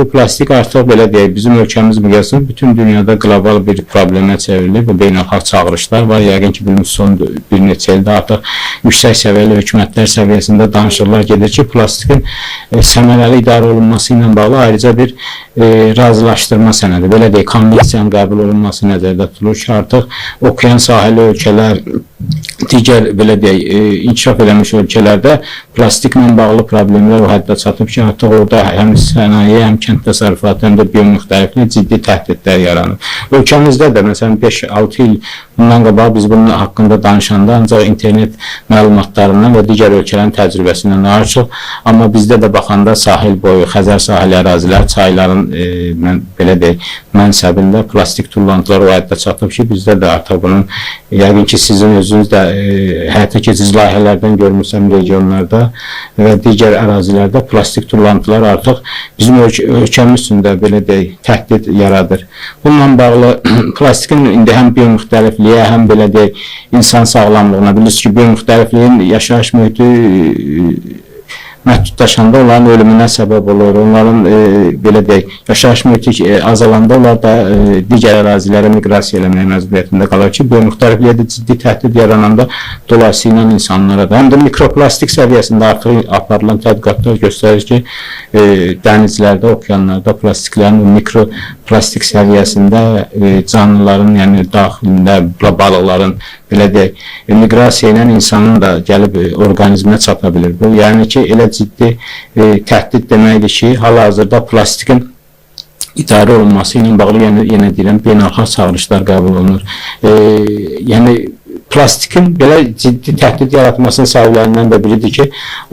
Bu plastik artıq belə deyək, bizim ölkəmiz miqyasında bütün dünyada qlobal bir problemə çevrilib və beynəlxalq çağırışlar var. Yəqin ki, bilmiş son bir neçə ildə artıq yüksək səviyyəli hökumətlər səviyyəsində danışıqlar gedir ki, plastikin səmərəli idarə olunması ilə bağlı ayrıca bir razılaşdırma sənədi, belə deyək, konvensiyanın qəbul olunması nəzərdə tutulur ki, artıq okean sahili ölkələr, digər belə deyək, inkişaf eləmiş ölkələrdə plastiklə bağlı problemlər o həddə çatıb ki, artıq orada həm sənaye, həm kənd təsərrüfatı, həm də biomüxtəliflik ciddi təhdidlər yaranır. Ölkəmizdə də məsələn 5-6 il bundan qabaq biz bunun haqqında danışanda ancaq internet məlumatlarından və digər ölkələrin təcrübəsindən daha çox, amma bizdə də baxanda sahil boyu, Xəzər sahili ərazilər, çayların mən belə deyək, mənsəbində plastik tullantılar o həddə çatıb ki, bizdə də artıq bunun yəqin ki, sizin özünüz də həyata keçirici layihələrdən görmüsəm regionlarda və digər ərazilərdə plastik tullantılar artıq bizim ölkəmiz üçün də belə deyək, təhdid yaradır. Bununla bağlı plastikin indi həm biomüxtəlifliyə, həm belə deyək, insan sağlamlığına, bilirsiniz ki, biomüxtəlifliyin yaşayış mühiti məhdudlaşanda onların ölümünə səbəb olur. Onların belə deyək, yaşayış mühiti azalanda onlar da digər ərazilərə miqrasiya eləməyə məcburiyyətində qalır ki, biomüxtəlifliyə də ciddi təhdid yarananda dolayısıyla insanlara da, həm də mikroplastik səviyyəsində artıq aparılan tədqiqatlar göstərir ki, dənizlərdə, okeanlarda plastiklərin o mikroplastik səviyyəsində canlıların, yəni daxilində balıqların belə deyək, miqrasiya ilə insanın da gəlib orqanizminə çata bilir. Bu, yəni ki, elə ciddi təhdid deməkdir ki, hal-hazırda plastikin idarə olunması ilə bağlı, yəni yenə deyirəm, beynəlxalq çağırışlar qəbul olunur. Yəni plastikin belə ciddi təhdid yaratmasının səbəblərindən də biridir ki,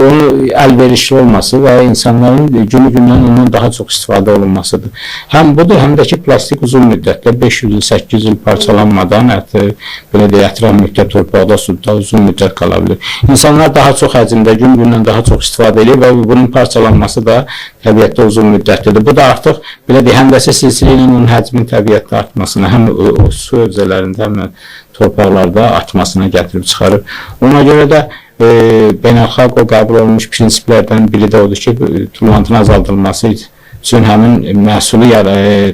onun əlverişli olması və insanların günü-gündən ondan daha çox istifadə olunmasıdır. Həm budur, həm də ki, plastik uzun müddətdə 500 il, 800 il parçalanmadan belə deyək, ətraf mühitdə, torpaqda, suda uzun müddət qala bilir. İnsanlar daha çox həcmdə, gün-gündən daha çox istifadə edir və bunun parçalanması da təbiətdə uzun müddətlidir. Bu da artıq belə deyək, həndəsi silsilə ilə onun həcmin təbiətdə artmasına, həm o su hövzələrində, həm torpaqlarda artmasına gətirib çıxarır. Ona görə də beynəlxalq o qəbul olunmuş prinsiplərdən biri də odur ki, tullantının azaldılması üçün həmin məhsulu,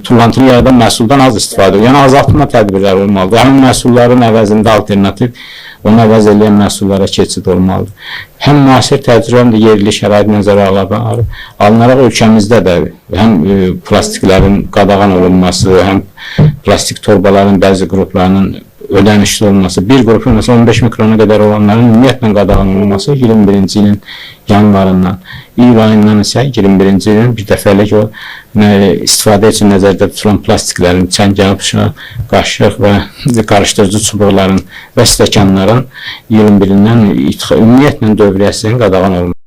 tullantını yaradan məhsuldan az istifadə olur. Yəni azaltma tədbirləri olmalıdır. Həmin məhsulların əvəzində alternativ, onu əvəz eləyən məhsullara keçid olmalıdır. Həm müasir təcrübə, həm də yerli şərait nəzərə alınaraq ölkəmizdə də həm plastiklərin qadağan olunması, həm plastik torbaların bəzi qruplarının ödənişli olması, bir qrupun məsələn 15 mikrona qədər olanların ümumiyyətlə qadağan olunması 21-ci ilin yanvarından, iyul ayından isə 21-ci ilin bir dəfəlik o istifadə üçün nəzərdə tutulan plastiklərin, çəngəl, bıçaq, qaşıq və qarışdırıcı çubuqların və stəkanların iyulun 1-dən ümumiyyətlə dövriyyəsinin qadağan olunması.